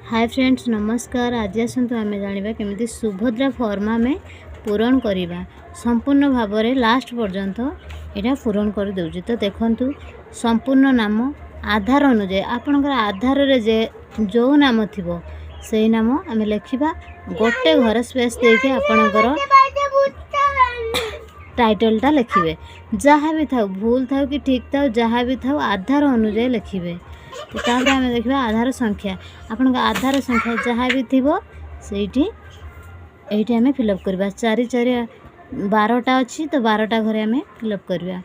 ହାଏ friends, ନମସ୍କାର। ଆଜି ଆସନ୍ତୁ ଆମେ ଜାଣିବା କେମିତି ସୁଭଦ୍ରା ଫର୍ମ ଆମେ ପୂରଣ କରିବା। ସମ୍ପୂର୍ଣ୍ଣ ଭାବରେ ଲାଷ୍ଟ ପର୍ଯ୍ୟନ୍ତ ଏଇଟା ପୂରଣ କରିଦେଉଛି। ତ ଦେଖନ୍ତୁ, ସମ୍ପୂର୍ଣ୍ଣ ନାମ ଆଧାର ଅନୁଯାୟୀ, ଆପଣଙ୍କର ଆଧାରରେ ଯେ ଯେଉଁ ନାମ ଥିବ ସେଇ ନାମ ଆମେ ଲେଖିବା। ଗୋଟେ ଘର ସ୍ପେସ୍ ଦେଇକି ଆପଣଙ୍କର ଟାଇଟଲଟା ଲେଖିବେ। ଯାହା ବି ଥାଉ, ଭୁଲ ଥାଉ କି ଠିକ୍ ଥାଉ, ଯାହା ବି ଥାଉ, ଆଧାର ଅନୁଯାୟୀ ଲେଖିବେ। ତାପରେ ଆମେ ଦେଖିବା ଆଧାର ସଂଖ୍ୟା। ଆପଣଙ୍କ ଆଧାର ସଂଖ୍ୟା ଯାହା ବି ଥିବ, ସେଇଠି ଏଇଠି ଆମେ ଫିଲ୍ଅପ୍ କରିବା। ଚାରି ଚାରି 12ଟା ଅଛି, ତ 12ଟା ଘରେ ଆମେ ଫିଲ୍ଅପ୍ କରିବା।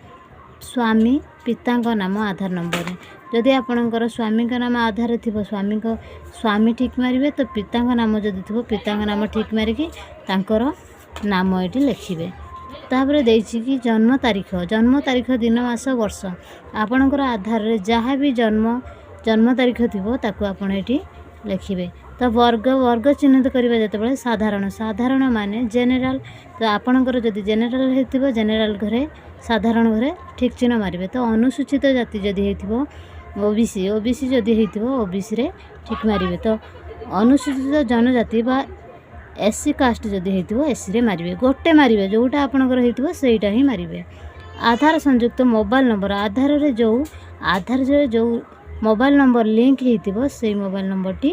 ସ୍ୱାମୀ ପିତାଙ୍କ ନାମ ଆଧାର ନମ୍ବରରେ। ଯଦି ଆପଣଙ୍କର ସ୍ୱାମୀଙ୍କ ନାମ ଆଧାରରେ ଥିବ, ସ୍ୱାମୀଙ୍କ ସ୍ୱାମୀ ଠିକ୍ ମାରିବେ। ତ ପିତାଙ୍କ ନାମ ଯଦି ଥିବ, ପିତାଙ୍କ ନାମ ଠିକ୍ ମାରିକି ତାଙ୍କର ନାମ ଏଇଠି ଲେଖିବେ। ତାପରେ ଦେଇଛି କି ଜନ୍ମ ତାରିଖ। ଜନ୍ମ ତାରିଖ ଦିନ, ମାସ, ବର୍ଷ। ଆପଣଙ୍କର ଆଧାରରେ ଯାହା ବି ଜନ୍ମ ତାରିଖ ଥିବ, ତାକୁ ଆପଣ ଏଇଠି ଲେଖିବେ। ତ ବର୍ଗ ଚିହ୍ନିତ କରିବା ଯେତେବେଳେ ସାଧାରଣ, ସାଧାରଣ ମାନେ ଜେନେରାଲ। ତ ଆପଣଙ୍କର ଯଦି ଜେନେରାଲ ହେଇଥିବ, ଜେନେରାଲ ଘରେ, ସାଧାରଣ ଘରେ ଠିକ୍ ଚିହ୍ନ ମାରିବେ। ତ ଅନୁସୂଚିତ ଜାତି ଯଦି ହେଇଥିବ, ଓ ବି ସି, ଓ ବି ସି ଯଦି ହେଇଥିବ, ଓବିସିରେ ଠିକ୍ ମାରିବେ। ତ ଅନୁସୂଚିତ ଜନଜାତି ବା ଏସ୍ ସି କାଷ୍ଟ ଯଦି ହେଇଥିବ, ଏସ୍ସିରେ ମାରିବେ। ଗୋଟେ ମାରିବେ, ଯେଉଁଟା ଆପଣଙ୍କର ହେଇଥିବ ସେଇଟା ହିଁ ମାରିବେ। ଆଧାର ସଂଯୁକ୍ତ ମୋବାଇଲ ନମ୍ବର। ଆଧାରରେ ଯେଉଁ ମୋବାଇଲ ନମ୍ବର ଲିଙ୍କ ହେଇଥିବ, ସେଇ ମୋବାଇଲ ନମ୍ବରଟି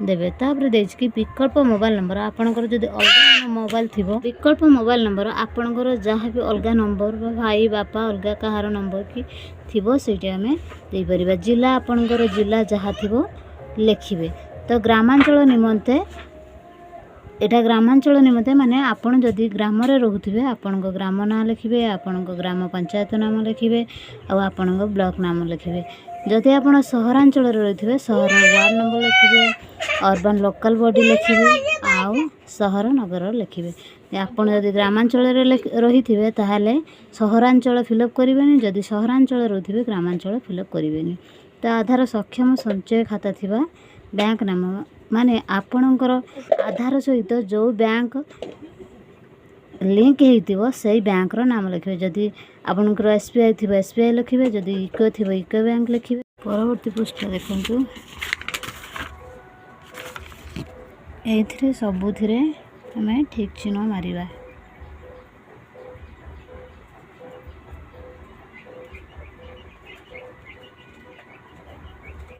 ଦେବେ। ତାପରେ ଦେଇଛି କି ବିକଳ୍ପ ମୋବାଇଲ ନମ୍ବର। ଆପଣଙ୍କର ଯଦି ଅଲଗା ମୋବାଇଲ ଥିବ, ବିକଳ୍ପ ମୋବାଇଲ ନମ୍ବର, ଆପଣଙ୍କର ଯାହା ବି ଅଲଗା ନମ୍ବର ବା ଭାଇ, ବାପା, ଅଲଗା କାହାର ନମ୍ବର କି ଥିବ, ସେଇଠି ଆମେ ଦେଇପାରିବା। ଜିଲ୍ଲା, ଆପଣଙ୍କର ଜିଲ୍ଲା ଯାହା ଥିବ ଲେଖିବେ। ତ ଗ୍ରାମାଞ୍ଚଳ ନିମନ୍ତେ, ଏଇଟା ଗ୍ରାମାଞ୍ଚଳ ନିମନ୍ତେ ମାନେ ଆପଣ ଯଦି ଗ୍ରାମରେ ରହୁଥିବେ, ଆପଣଙ୍କ ଗ୍ରାମ ନାଁ ଲେଖିବେ, ଆପଣଙ୍କ ଗ୍ରାମ ପଞ୍ଚାୟତ ନାମ ଲେଖିବେ ଆଉ ଆପଣଙ୍କ ବ୍ଲକ ନାମ ଲେଖିବେ। ଯଦି ଆପଣ ସହରାଞ୍ଚଳରେ ରହୁଥିବେ, ସହର ୱାର୍ଡ଼ ନମ୍ବର ଲେଖିବେ, ଅର୍ବାନ୍ ଲୋକାଲ୍ ବଡ଼ି ଲେଖିବେ ଆଉ ସହର ନଗର ଲେଖିବେ। ଆପଣ ଯଦି ଗ୍ରାମାଞ୍ଚଳରେ ରହିଥିବେ, ତାହେଲେ ସହରାଞ୍ଚଳ ଫିଲ୍ଅପ୍ କରିବେନି। ଯଦି ସହରାଞ୍ଚଳରେ ରହୁଥିବେ, ଗ୍ରାମାଞ୍ଚଳ ଫିଲ୍ଅପ୍ କରିବେନି। ତ ଆଧାର ସକ୍ଷମ ସଞ୍ଚୟ ଖାତା ଥିବା ବ୍ୟାଙ୍କ ନାମ, ମାନେ ଆପଣଙ୍କର ଆଧାର ସହିତ ଯେଉଁ ବ୍ୟାଙ୍କ ଲିଙ୍କ ହେଇଥିବ, ସେଇ ବ୍ୟାଙ୍କର ନାମ ଲେଖିବେ। ଯଦି ଆପଣଙ୍କର ଏସ୍ ବି I ଥିବ, ଏସ୍ ବି I ଲେଖିବେ। ଯଦି ୟୁକୋ ଥିବ, ୟୁକୋ ବ୍ୟାଙ୍କ ଲେଖିବେ। ପରବର୍ତ୍ତୀ ପୃଷ୍ଠା ଦେଖନ୍ତୁ। ଏଇଥିରେ ସବୁଥିରେ ଆମେ ଠିକ୍ ଚିହ୍ନ ମାରିବା।